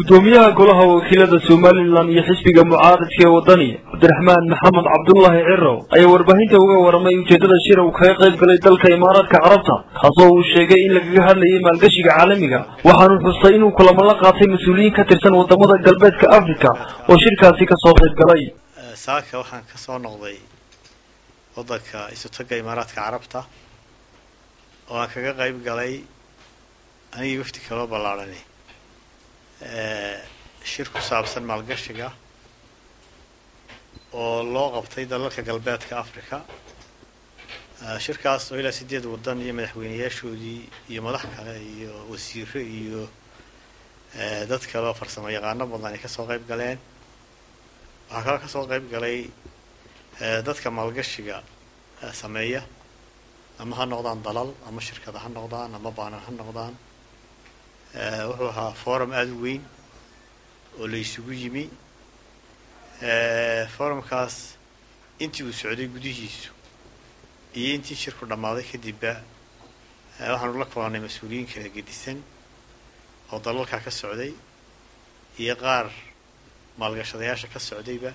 Gudoomiyaha golaha wakiilada Somalilan iyo xisbiga mucaaradka ee Wadani, Cabdiraxmaan Maxamed Cabdulaahi Ciro, ayaa warbaahinta uga waramay ujeedada shir uu kaga qayb galay dalka Imaaraadka Carabta, kaasoo uu sheegay in lagaga hadlayay maalgashiga caalamiga. Waxaanu xusay inuu kulamo la qaatay mas-uuliyiin ka tirsan wadamada galbeedka Africa oo shirkaasi kasoo qayb galay. Saaka waxaan ka soo noqday waddanka Isutagga Imaaraadka Carabta oo aan kaga qayb galay anigii wafdi kaloo ballaarhani shir ku saabsan maalgashiga oo loo qabtay dalalka galbeedka Africa. Shirkaas oo ilaa 8 waddan iyo madaxweyneyaashoodii iyo madax kale iyo wasiiro iyo dad kale oo farsamo yaqaano badan ay kasoo qayb galeen. Waxaa kaloo kasoo qayb galay dadka maalgashiga sameeya, ama ha noqdaan dalal ama shirkada ha noqdaan ama baanan ha noqdaan. Wuxuu ahaa forum aada u weyn oo la isugu yimi. Forumkaas intii uu socday gudihiisu iyo intii shirku dhammaaday kadibba, waxaanu la kulannay mas-uuliyiin kala gedisan oo dalalkaa ka socday iyo qaar maalgashadayaasha ka socdayba,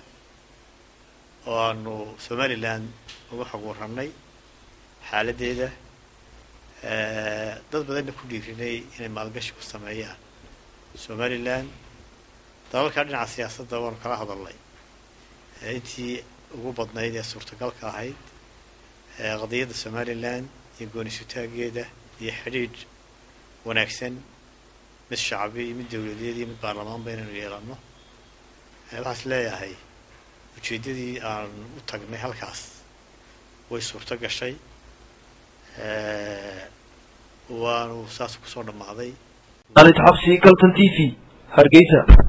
oo aanu Somaliland uga xog warrannay xaaladdeeda, dad badanna ku dhiirinay inay maalgashi ku sameeyaan Somaliland. Dalalka dhinaca siyaasadda waanu kala hadalnay intii ugu badnayd ee suurtagalka ahayd qadiyadda Somaliland iyo goonisutaageeda iyo xidhiidh wanaagsan, mid shacbi iyo mid dowladeed iyo mid baarlamaanba inaynu yeelanno. Waxaan is leeyahay ujeeddadii aan u tagnay halkaas way suurto gashay, waanu saas kusoo dhammaaday. Khalid Xabsi, Kaltan TV, Hargeysa.